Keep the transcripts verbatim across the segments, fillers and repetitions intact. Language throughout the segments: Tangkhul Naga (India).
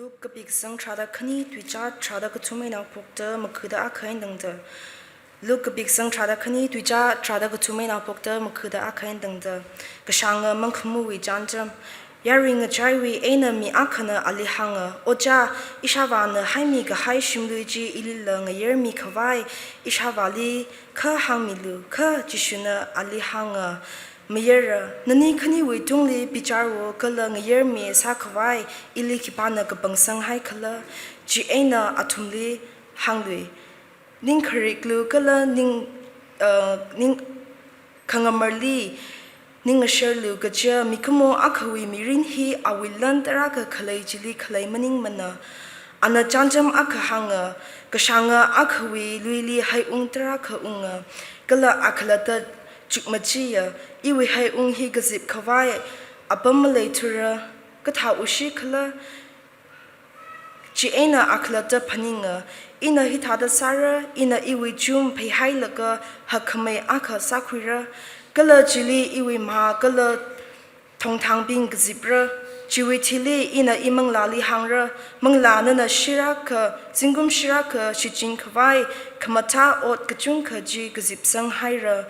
Luke kapiksang tharāda khani, tuicha tharāda kathum eina haophokta makada akha eina tangda. Luke kapiksang tharāda khani, tuicha tharāda kathum eina haophokta makada akha eina tangda. Kashanga mangkhamawui chānjam. Yarui ngachaiwui eina mi akhana ali hānga, "Ojā, ishāvāna haimi kahai shimlui chi ilila ngayermi khavai ishāvāli kha hāngmilu." Kha Jishuna ali hānga, "Mayara, nani khaniwui tungli bicharwo kala ngayermi sākhavai ili khipāna kapangsang haikhala?" Chieina athumli hānglui, "Ning khariklu kala ning, uh, ning khangamarli ning ngasharlu, kaja mikumo akhawui mirin hi awui lan tarākha khalei chili khalei maningmana. Ana chānjam akha hānga, kashanga akhawui luili haiung tarākha unga, kala akhalatta chukmachiya, iwui haiung hi kazip khavai apam maleithura, kathāushi khala?" Chieina akhalatta phaninga, "Ina hithāda sāra, ina iwui chum pheihailaga hakkhamei akha sākhuira, kala chili iwui mā kala thongthāngbing kazipra. Chiwui thili ina imanglāli hāngra, 'Manglā, nana shirakha, zingkum shirakha shichin khavai khamathā ot kachungkha chi kazipsang haira.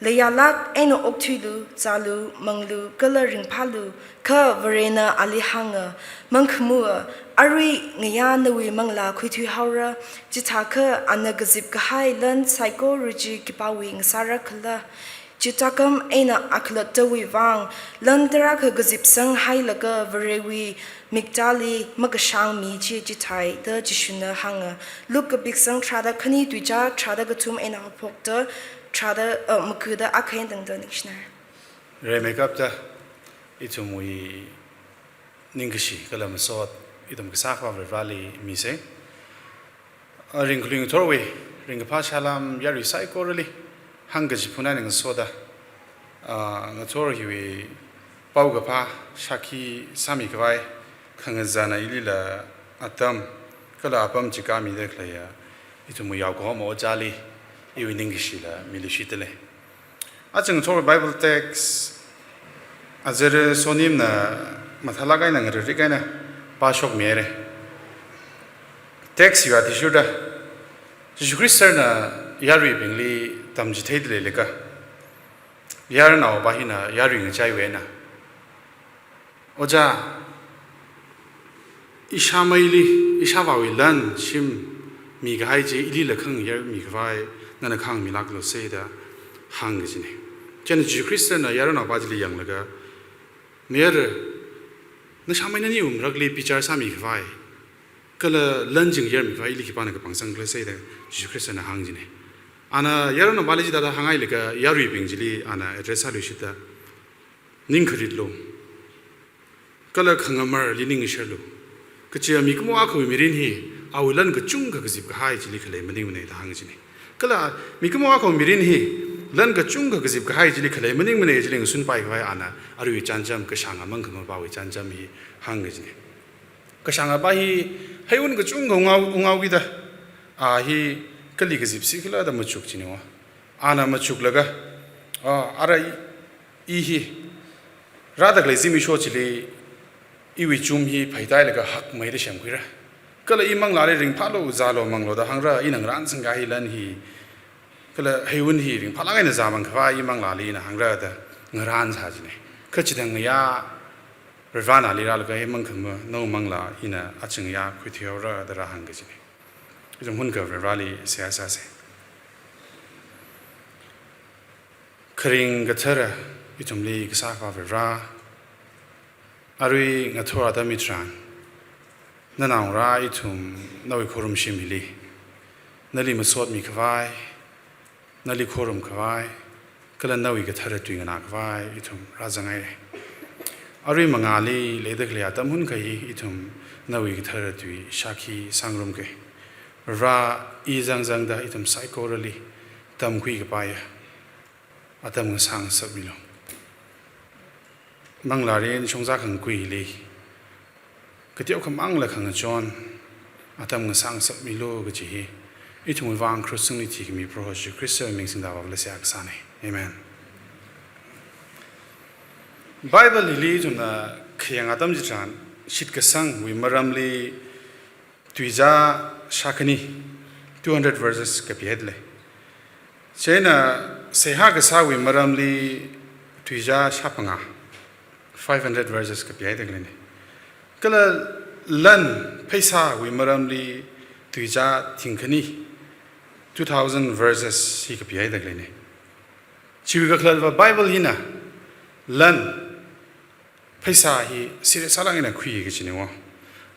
Leiyalāk eina okthuilu, zālu, manglu, kala ringphālu.' Kha Varena ali hānga, 'Mangkhamua, arui ngayā nawui manglā khuithui haora.' Chithākha ana kazip kahai lan saikora chi khipāwui ngasāra khala?" Chithākam eina akhalattawui vang lan tarākha kazipsang hailaga Varewui miktāli makashāng mi chi chithāi da Jishuna hānga. Luke kapiksang tharāda khani, tuicha tharāda kathum eina haophokta tharāda, uh, makada akha eina tangda. Ningshina. Rimeikapta ithumwui ningkashi kala masot ithum kasā Akhava Vareli misa. A, ringkhalui ngathorwui, ringkaphā salām yarui saikorali hāngkachiphun eina ngasoda, a, ngathor hiwui paokaphā shākhi sāmi khavai khangazana ilila atam kala apam chikāmida khaleiya ithumwui yaokahoma ojāli iwui ningkashila miluishitdalei. Aja ngathor Bible text azare Sonimna mathālāk eina ngaririk eina pāshokmihaira. Text hiwui athishurda, Jishu Khristana yaruibingli tamchitheida leilakha, yaranaopa hina yarui ngachaiwui eina, "Ojā, ishāmeili, ishāvāwui lan shim mikahai chi ilila khangayermi khavai nana khāngmilāklu," sāda hāngkajina. Chieina Jishu Khristana yaranaopa chili yanglaga, "Mayara, nashāmei naniwui marakli bichar sāmi khavai kala lan chi ngayermi khavai ili khipāna kapangsang khala?" sāda Jishu Khristana hāngkajina. Ana yaranaopali chithāda hānghailaga yaruibing chili ana address sāluishitda, "Ning kharitlu, kala khangamarli ning ngasharlu, kaja mikumo akhawui mirin hi awui lan kachungkha kazip kahai chili khalei maningmana," da hāngkajina. Kala mikumo akhawui mirin hi lan kachungkha kazip kahai chili khalei maningmana chili ngasunpai khavai ana aruiwui chānjam, kashanga mangkhamapawui chānjam hi hāngkajina. Kashangapa hi haiun kachungkha ungao, ungaokida, a hi kali kazipsi khala da machukjina. Ana machuklaga, a, ara i, i hi rāda khalei zimiksho chili iwui chum hi pheihailaga hakmeida semkhuira. Kala imanglāli ringphālu, zālu, manglu da hāngra, ina ngarānsang kahai lan hi, kala haiun hi ringphālāk eina zāmang khavai imanglāli ina hāngra da ngarānsā jina. Kha chithang ngayā Varivarāli rālaga, "He mangkhama, nawui manglā ina aja ngayā khuithuihaora," da rāhāngkajina. Ithum hunkha Varivarāli seihā sāsa. Kharing kathara ithumli kasā Akhava Varivara, arui ngathor atam hitharan, nanao rā ithum nawui khorumshim hili, nali masotmi khavai, nali khorum khavai, kala nawui kathara tui nganā khavai ithum rāzanghaira. Arui mangāli leida khalei atam hunkha hi ithum nawui kathara tui shākhi sāngarumka. Varivara, i zangzangda ithum saikorali tamkhui kapaiya atam ngasā ngasakmilu. Manglārin shongza khangakhuili kateokhamangla khangachon atam ngasā ngasakmilu kaji hi ithumwui vang krush tungli thikhami Proho Jishu Khristawui ming singda vāvāla seihā kasāna. Amen. Bible hili ithumna khayang atam chitharan, shitkasangwui maramli tuizā shākhani, two hundred verses kapihaida lei. Chieina seihā kasāwui maramli tuizā shāphangā, five hundred verses kapihaida leina. Kala lan, pheisāwui maramli tuizā thingkhani, two thousand verses hi kapihaida leina. Chiwui kakhalatva Bible hina lan, pheisā hi serious sālāk eina khui kajina wo.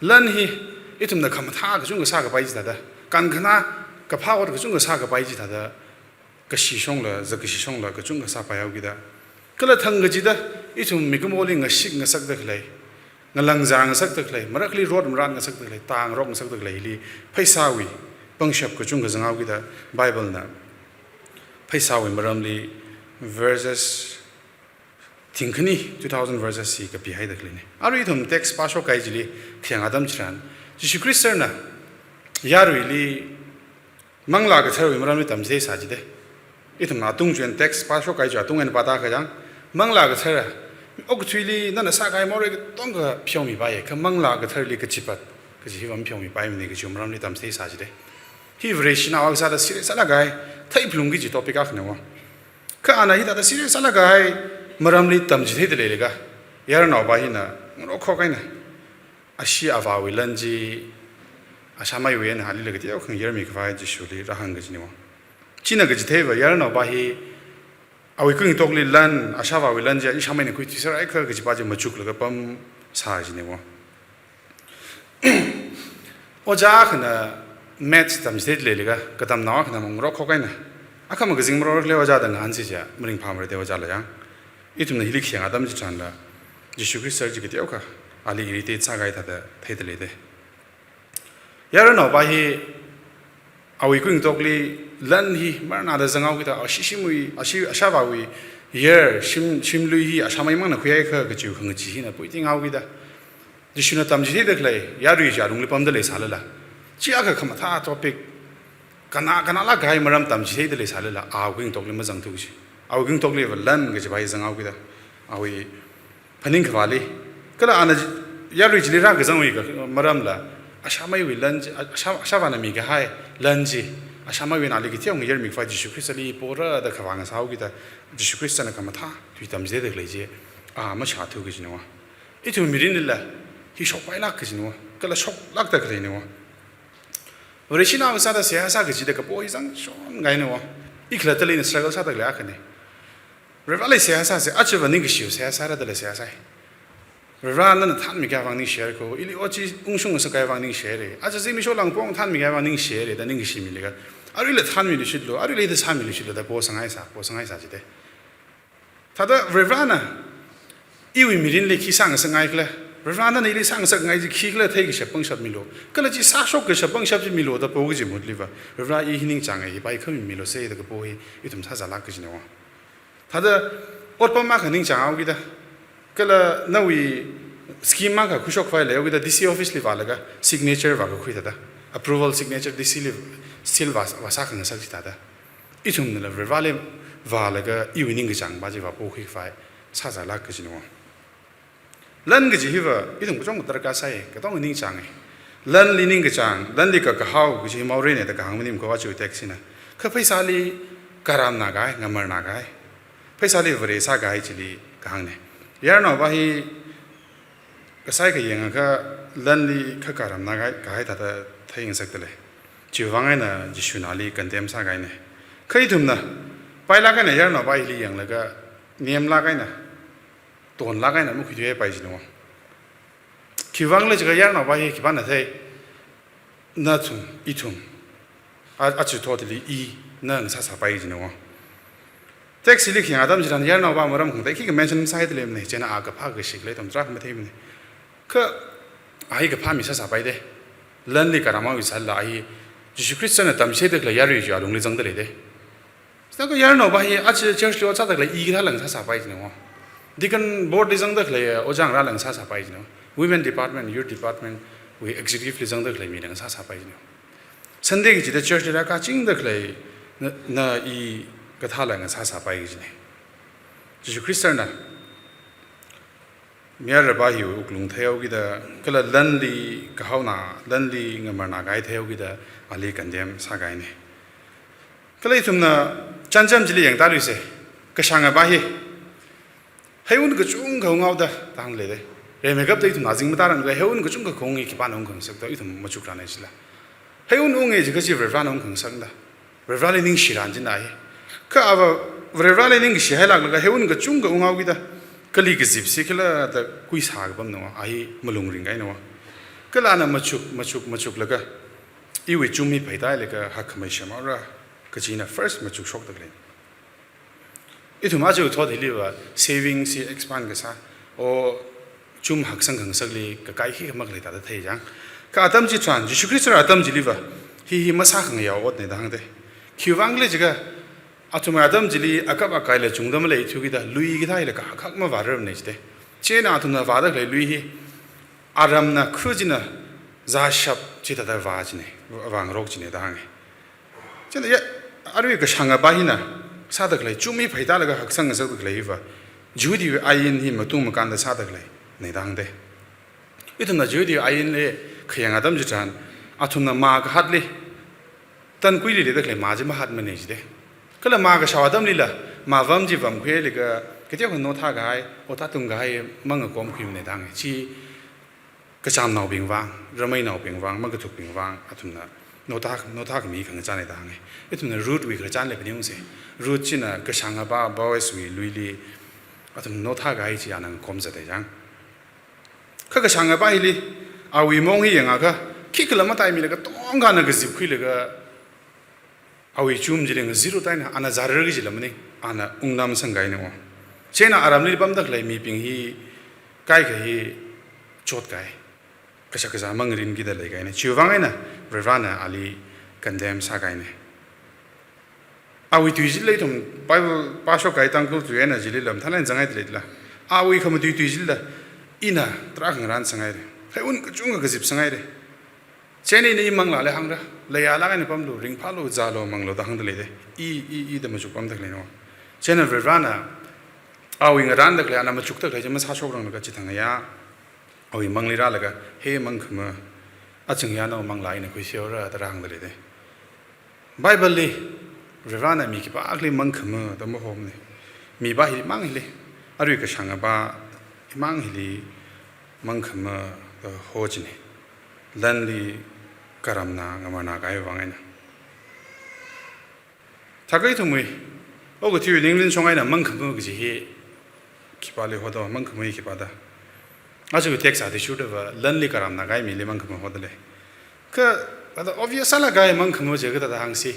Lan hi ithumna khamathā kachungkha sākapai chithāda, kankhana kaphā ot kachungkha sākapai chithāda, kashi shongla, zakkashi shongla kachungkha sāpaihaokida. Kala thang kachida, ithum mikumoli ngashik ngasakda khalei, ngalangzā ngasakda khalei, marakli rot marat ngasakda khalei, tāngarok ngasakda khaleili, pheisāwui pangshap kachungkha zanghaokida, Bible na pheisāwui maramli verses thingkhani, two thousand verses hi kapihaida leina. Arui ithum text pāshok kahai chili khayang atam chitharan, Jishu Khristana yaruili Manglā Katharawui maramli tamchitheisā jida. Ithumna atung chieina text pāshok kahai chi atung eina pāda kajang, Manglā Kathara, okathuili nana sākahai morei katonga pheomipaiya, kha Manglā Katharali kachipat kaji hiva mapheomipaimana kajiwui maramli tamchitheisā jida. Hi Vareshinao akha sāda serious sālāk kahai, theiphalungki kaji topic akhana wo. Kha ana hithāda serious sālāk kahai maramli tamchitheida leilaga, yarnaopa hina ngarokhok eina, ashi avāwui lan chi ashāmeiwui eina alilaga teokha ngayarmi khavai Jishuli rāhāng kajina wo. China kachitheiva yarnaopa hi awui kuingatokli lan, ashāvāwui lan chi ishāmeina khuithuiser akha kajipa chi machuklaga pamsā kajina wo. Ojā akhana maths tamchitheida leilaga, katamnao akhana mangarokhok eina, akha magazine marorkle ojā da ngahānsi jiakha maringphāmara da ojāla yang. Ithumna hili khayang atam chitharanla, Jishu Khrista chi kateokha ali irritate sākahai thāda theida leida. Yarnaopa hi awui kuingatokli lan hi marnada zanghaokida, ashi shimwui, ashi, ashāvāwui yer, shim, shimlui hi ashāmeimangna khuiakha kajiwui khangachee hina puitinghaokida, Jishuna tamchitheida khalei yarui chi alungli pamda leisālala, chi akha khamathā topic, kana, kanalāk kahai maram tamchitheida leisālala, awui kuingatokli mazangthu kaji. Awui kuingatokliva lan kajipa hi zanghaokida, awui phaningkhavāli. Kala ana yarui chili rākazangwui ka, maramla, ashāmeiwui lan chi, ashā, ashāvāna mikahai lan chi, ashāmeiwui eina ali kateokha ngayarmi khavai Jishu Khristali pora da khavā ngasāhaokida, Jishu Khristana khamathā tui tamchitheida khalei chi a mashāthu kajina wo. Ithum mirinlila hi shokpailāk kajina wo, kala shoklākda khaleina wo. Vareshinao akha sāda seihā sā kajida kapo hi zangshon kahaina wo. I khalattali ina struggle sāda khalei akhana. Varivarāli seihā sāsa, ajava ningkashi seihā sāra dala seihā sāi. Varivarā nana thānmikahai vang ningshihaira ko, ili ot chi ungshung ngasakkahai vang ningshihaira. Aja zimiksho langpong thānmikahai vang ningshihaira da ningkashi milaga, aruila thānmiluishitlu, aruila hithāda sāmiluishitlu da posanghaisa, posanghaisa jida. Thāda Varivarāna iwui mirinli khi sāngasakngai khala, Varivarā nana ili sāngasakngai chi khi khala theikashap pangshap milu, kala chi sāshok kashap pangshap chi milu da po kaji mahutliva, Varivarā i hi ningchānga, hipa hi khami milusa da kapo hi ithum sāzālāk kajina wo. Thāda otpam akha ningchānghaokida, kala nawui scheme akha khuishok khavai leihaokida D C office li vālaga signature vākakhui thāda, approval signature D C li seal vā, vāsā khangasak chithāda, ithumnala Varivarāli vālaga iwui ningkachāngpa chi vāpokhui khavai sāzālāk kajina wo. Lan kaji hiva ithum kachungkha darkar sāi, katonga ningchānga. Lanli ningkachāng, lanli kakahao kaji hi moreina da kahāng maning ko aja text hina. Kha pheisāli karamna kahai, ngamarna kahai, pheisāli Vare sākahai chili kahāngna. Yarnaopa hi kasai kayang akha lanli kha karamna kahai, kahai thāda theingasakda lei. Chiwui vang eina Jishuna ali condemn sākahaina. Kha ithumna pailāk eina yarnaopa hili yanglaga nemlāk eina, tonlāk eina makhuithuipai jina wo. Khiwui vangkhala jiakha yarnaopa hi khipāna thei, nathum, ithum, a, aja thotli ina ngasāsāpai jina wo. Text hili khayang atam chitharan yarnaopa maram khangatei khikha mention masāhaida leimana, chieina a kaphā kashi khala ithum tarākha matheimana. Kha a hi kaphā mi sāsāpai da. Lanli karamhaowa sālala a hi Jishu Khristana tamchitheida khalei yarui chi alungli zangda lei da. Sāda kha yarnaopa hi aja church li ot sāda khalei i kathāla ngasāsāpai jina wo. Deacon board li zangda khalei ojā ngarāla ngasāsāpai jina wo. Women department, youth department wui executive li zangda khalei mila ngasāsāpai jina wo. Sunday kachida church li rākāchingda khalei na, na i kathāla ngasāsāpai kajina. Jishu Khristana Mayarva hi wuklung theihaokida, kala lanli kahaona, lanli ngamarna kahai theihaokida, ali condemn sākahaina. Kala ithumna chānjam chili yangtāluisa, kashāngva hi heiwun kachungkha unghaoda, da hāngleida. Rimeikapta ithumna zing matāranglakha heiwun kachungkha khaung hi khipāna ungkhangasakta, ithum machukrana chila. Heiwun unga jiakha chi Varivarana ungkhangasakna. Varivarali ningshiran china hi. Kha ava Varivarali ningshihailaklaga heiwun kachungkha unghaokida, kali kazipsi khala da kuisā kapamna, a hi malung ringkahaina. Kala ana machuk, machuk, machuklaga, iwui chum hi pheitailaga hakkhamei semhaora kajina first machukshokda khalei. Ithum aja thot hiliva saving chi expand kasā, o chum haksang khangasakli kakai khikha makhalei thāda thei chang. Kha atam chitharan, Jesu Khrista atam chiliva, hi hi masākhangayao otna da hāngda. Khiwuivang khala jiakha, athumwui atam chili akap akaila chungda maleithuakida, lui kathā hila kahak hak mavārarmana jida. Chieina athumna vāda khalei lui hi, aramna khu china zāshap chithāda vā china, vāngarok china da hānga. Chieina ya, arui kashāngva hina sāda khalei, chum hi pheitalaga haksang ngasakda khalei hiva, Jihudiwui ain hi matung makānda sāda khaleina da hāngda. Ithumna Jihudiwui ainli khayang atam chitharan, athumna mā kahatli, tankuili leida khalei mā chi mahatmana jida. Kala mā kashao atamlila, mā vam chi vamkhuilaga, kateokha notha kahai, ot atung kahai, mangakomkhuimana da hānga. Chi kachamnaobing vang, rameinaobing vang, makathukbing vang, athumna notha, notha khami khangachāna da hānga. Ithumna Ruthwui khararchan le phaningse. Ruth china kashāngva Boazwui luili athum notha kahai chi ana ngakomzata chang. Kha kashāngva hili, awui maong hi yangakha, khikhala mataimilaga tongkha ana kazipkhuilaga, awui chum chili ngazirot eina, ana zārar kajila maning, ana ungnam sangkahaina. Chieina aramli pamda khalei mibing hi kaikha hi chotkahai, kashak kazā mangarin kida leikahaina. Chiwuivang eina Varivarana ali condemn sākahaina. Awui tui chili ithum Bible pāshok kahai Tangkhul tui eina chili lam thalan zanghai tili la. Awui khamatui tui chilila, ina tarākha ngarān sanghaira. Heiwun kachungkha kazip sanghaira. Chieina ina i manglāli hāngra, leiya lāk eina pamlu, ringphālu, zālu, manglu da hāngda leida. I, i, i da machuk pamda khaleina. Chieina Varivarana awui ngarānda khalei, ana machukda khalei chi masāshokranglaga chithang ya, awui mangli rālaga, he mangkhama, aching ya nawui manglā ina khuisihaora da rāhāngda leida. Bible li, Varivarana mi khipākhali mangkhama da mahomana. Miva himang hili, arui kashāngva himang hili mangkhama da ho china. Lanli karamna, ngamarna kahai vang eina. Thākha ithumwui okathuiwui ningrin shong eina mangkhama kaji hi khipāli hoda, mangkhama hi khipā da. Aja text athishurdava, lanli karamna kahai mili mangkhama hoda lei. Kha, thāda obvious sālāk kahai mangkhama chi kathāda hāngsi.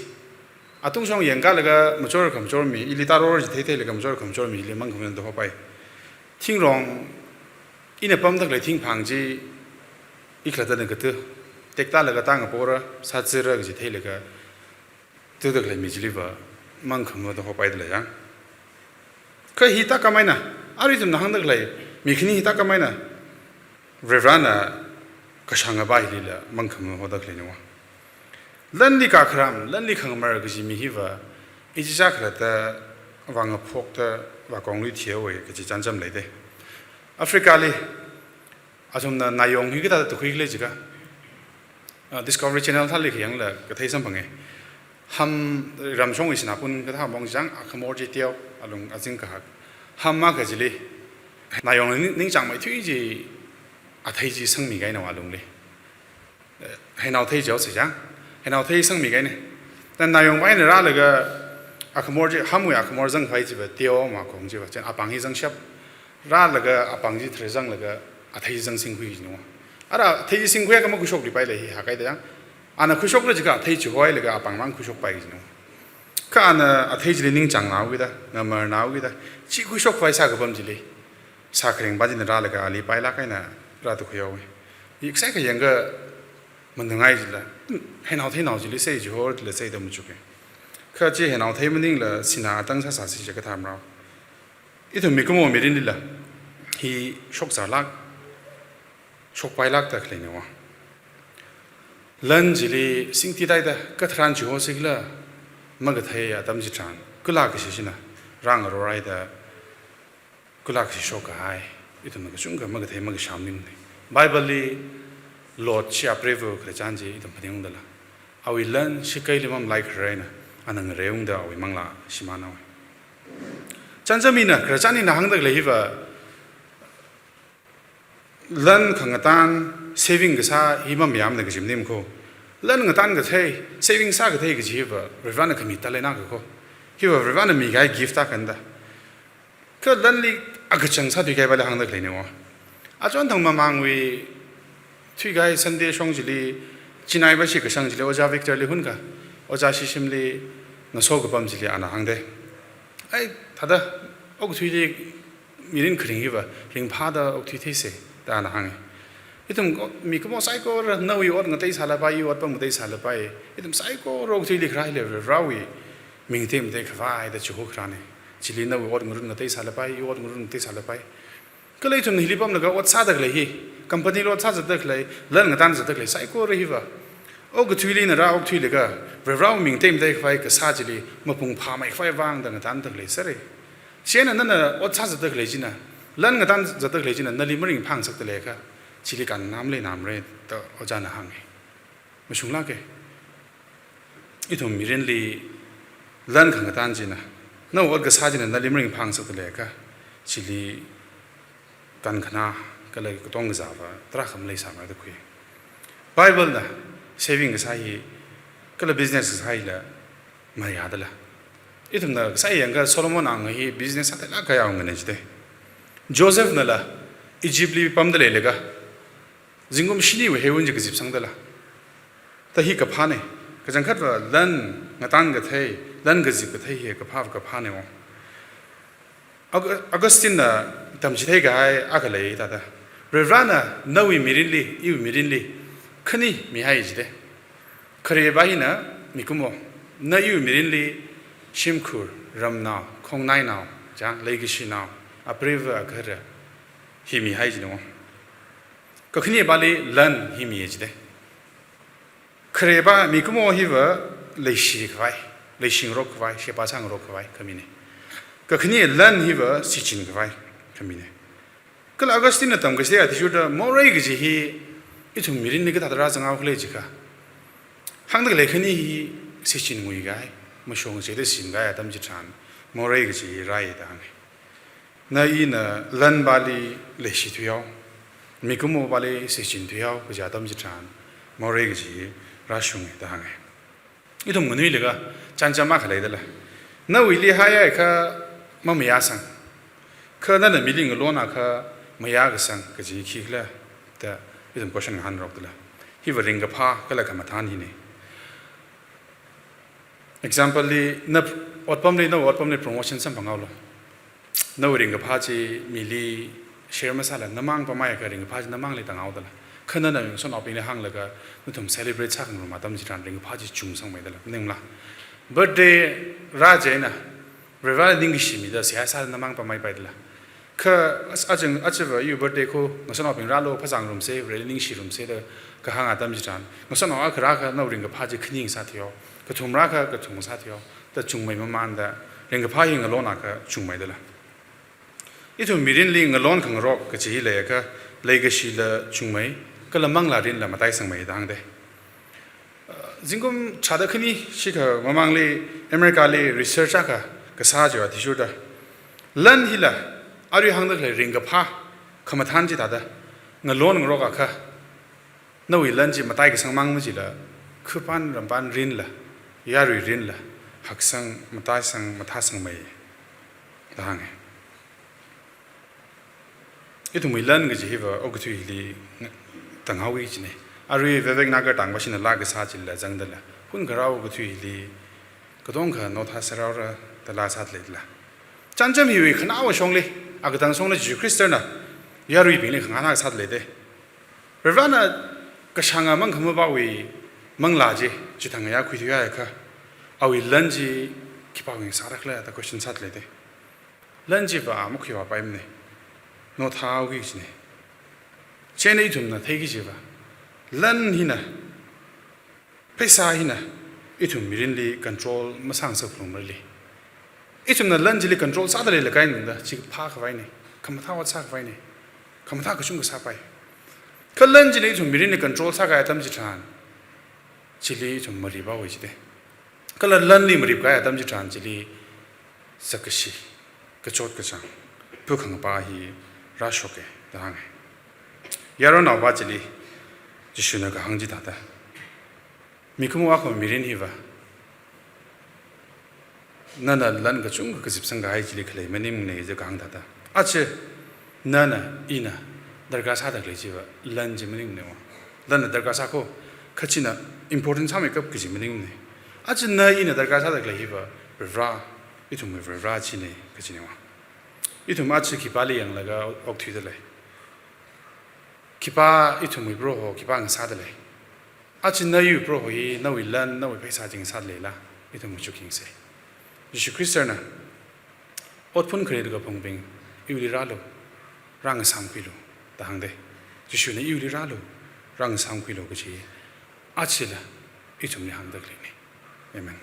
Atungshong yangkalaga machor khamachor mi, ili taror chi theitheilaga machor khamachor mili mangkhama da hopai. Thingrong, ina pamda khalei thingphang chi, i khalattana katā, tektālaga tāngapora, sāzara kaji theilaga, tui da khalei mi chiliva mangkhama da hopaida lei chang. Kha hithākhamei eina, arui ithumna hāngda khalei, mi khani hithākhamei eina, Varivarana kashāngva hilila mangkhama hoda khaleina. Lanli kakharam, lanli khangamar kaji mi hiva, ichichā khalatta vāngaphokta, vākonglui thihaowa kaji chānjam leida. Africa li, athumna nayong hi kathāda tukhui khala jiakha, ah, Discovery Channel thāli khayangla kathei samphanga. Ham ramshongwui sinā pun kathā maong chang, akhamor chi teo, alung azing kahak. Ham akha chili, nayongna ning, ningchāngmeithui chi, athei chi sangmikahaina alungli. Eh, heinao thei jihaosa chang, heinao thei sangmikahaina. Then nayongva eina rālaga, akhamor chi, hamwui akhamor zangkhavai chiva teo makong chiva, chieina apāng hi zangshap. Rālaga apāng chi tharzanglaga athei chi zangsingkhui jina. Ara athei chi singkhuiakha makhuishokluipaila hi hākahaida chang. Ana khuishokla jiakha athei chi hoilaga apāng mang khuishokpai jina. Kha ana athei chili ningchānghaokida, ngamarhaokida, chi khuishokpai sākapam chili, sākharingva china rālaga ali pailāk eina rātukhuihaowa. Iksai khayangkha mangangai jila, heinao theinao chili sei chihorla seida machuka. Kha chi heinao thei maningla sinā atang sāsāsi jiakha thamrao. Ithum mikumo mirinlila, hi shokzālāk, shokpailākda khaleina. Lan chili singtidaida, katharan chihosi khala, makathei atam chitharan, kala kashi china, rāngaroraida, kala kashi shokkahai, Ithumna kachungkha makathei makashā maningmana. Bible li Lot chi apreiva khararchan chi ithum phaningungdala, awui lan shikaili mamalaikhararna, ana ngareiungda awui manglā shimānhaowa. Chānjam hina, khararchan hina hāngda khalei hiva, lan khangatā saving kasā hi mamayāmana kaji maningmana ko. Lan ngatā kathei, saving sākathei kaji hiva Varivarana khami talent akha ko. Hiva Varivarana mikahai gift akhana da. Kha lanli akachang sāthuikahai pali hāngda khaleina wo. Achon thang mamangwui thuikahai Sunday shong chili, Chennai bashi kashang chili, Ojā Victor li hunkha, Ojā Shishim li ngaso kapam chili ana hāngda. Ai, thāda, okathuili mirin kharing hiva ringphāda okthui theisa da ana hānga. Ithum mikumo saikora nawui ot ngateisālapai, iwui otpam ngateisālapai. Ithum saikora okathuili kharā hili Varewui ming teomeitei khavai da chihokharāna. Chili nawui ot ngarut ngateisālapai, iwui ot ngarut ngateisālapai. Kala ithumna hili pamlaga ot sāda khalei hi, company li ot sāzatda khalei, lan ngatā zatda khalei saikora hiva, okathuili nara okthuilaga Varewui ming teomeitei khavai kasā chili mapung phāmei khavai vang da ngatāda khalei sāra. Chieina nana ot sāzatda khalei china, lan ngatā zatda khalei china nali maringphāngasakda leiakha, chili kannā maleimara da ojāna hānga. Mashunglāka. Ithum mirinli lan khangatā china, nawui ot kasā china nali maringphāngasakda leiakha, chili kankhanā kala katong kazāva tarākha maleisāmara da khui. Bible na saving kasā hi, kala business kasā hila mayādala. Ithumna kasā yangakha Solomon awunga hi business sāda lākayā awungana jida. Joseph nala Egypt li pamda leilaga, zingkum shiniwui heiwun chi kazipsangdala. Ta hi kaphāna, kachangkhatva lan ngatā kathei, lan kazip kathei hi kaphā kaphāna wo. Aug-, Augustine na tamchitheikahai akha lei thāda. Varivarana nawui mirinli, iwui mirinli, khani mihai jida. Khareva hina mikumo, na iwui mirinli shimkhur, ramnao, khongnainao, chang leikashinao, apreiva agahara hi mihai jina wo. Kakhanepali lan hi miya jida. Khareva mikumo hiva leishi khavai, leishingarok khavai, sheba sāngarok khavai khamina. Kakhane lan hiva shichin khavai khamina. Kala Augustine na tamkachithei athishurda morei kaji hi ithum mirinli kathāda rāzanghao khala jiakha, hāngda khalei khani hi shichin nguikahai, mashong chida shinkahai atam chitharan morei kaji hi rāya da hānga. Na ina lan pali leishi thuihao, mikumo pali shichin thuihao kaji atam chitharan morei kaji rāshunga da hānga. Ithum nganuilakha chānjam akha leidala. Nawuili haiakha mamayāsang, kha nana mili ngalonakha mayākasang kaji khikhala da ithum question ngahānrokdala. Hiva ringkaphā kala khamathān hina. Example li, na otpamli, na otpamli promotion samphanghaolu. Nawui ringkaphā chi mili share masāla, namang pamhaiakha ringkaphā chi namangli tānghaodala. Kha nana ngasotnaobingli hānglaga, nathum celebrate sākhangarum atam chitharan ringkaphā chi chungsangmeidala, maningla. Birthday rā chieina, Varivarali ningkashi mida seihā sā namang pamhaipaidala. Kha as-, achang, achava iwui birthday kho, ngasotnaobing rālu, phāzāngarumsa, Vareli ningshirumsa da kahāng atam chitharan, ngasotnao akha rākha nawui ringkaphā chi khani ngasāthuihao, kathum rākha kathum ngasāthuihao, da chungmei mamānda, ringkaphā hi ngalonakha chungmeidala. Ithum mirinli ngalon khangarok kaji hi leiakha, leikashila chungmei, kala manglārinla mataisangmei da hāngda. Zingkum tharāda khani shikha mamangli America li research akha kasā chiwui athishurda, lan hila arui hāngda khalei ringkaphā khamathān chithāda ngalon ngarokakha, nawui lan chi mataikasang mang machila, khuipan rampan rinla, yarui rinla, haksang, mataisang, mathāsangmei da hānga. Ithumwui lan kaji hiva okathuili tānghaoki kajina. Arui Vivek Nagar tangvashina laa kasā chila zangdala, hunkharao okathuili katongkha nothā sāraora da laa sāda leidala. Chānjam hiwui khanaowa shongli, akatang shongli Jesu Khristana yaruibingli khangahān akha sāda leida. Varivarana kashanga mangkhamapawui manglā chi chithang ngayā khuithuiakha, awui lan chi khipāwui ngasāra khala da question sāda leida. Lan chiva makhuivāpaimana. Nothāhaoki kajina. Chieina ithumna theiki kajiva, lan hina, pheisā hina ithum mirinli control masāngasak phalungmarali. Ithumna lan chili control sāda leilakha eina da, chi phākhavaina, khamathā ot sākhavaina. Khamathā kachungkha sāpai. Kha lan chili ithum mirinli control sākahai atam chitharan, chili ithum mariphaowa jida. Kala lanli maripkahai atam chitharan chili zakkashi, kachot kachāng, phukhangapa hi rāshoka da hānga. Yaronnaopa chili Jishuna kahāng chithāda, mikumo akhama mirin hiva nana lan kachungkha kazipsangkahai chili khalei maningmana da kahāng thāda. Aja nana ina darkar sāda khalei chiva lan chi maningmana. Lanna darkar sāko, kha china important sāmeikap kaji maningmana. Aja na ina darkar sāda khalei hiva Vare, ithumwui Vare china kajina. Ithum aja khipāli yanglaga okthuida lei? Khipā ithumwui Proho khipā ngasāda lei? Aja na iwui Proho hi nawui lan, nawui pheisā chi ngasāda leila? Ithum machuk yangsa. Jishu Khristana, otphun kharit kaphungbing, iwuili rālu, rāngasāmkhuilu da hāngda. Jishuna iwuili rālu, rāngasāmkhuilu kaji, ajala ithumli hāngda khaleina. Amen.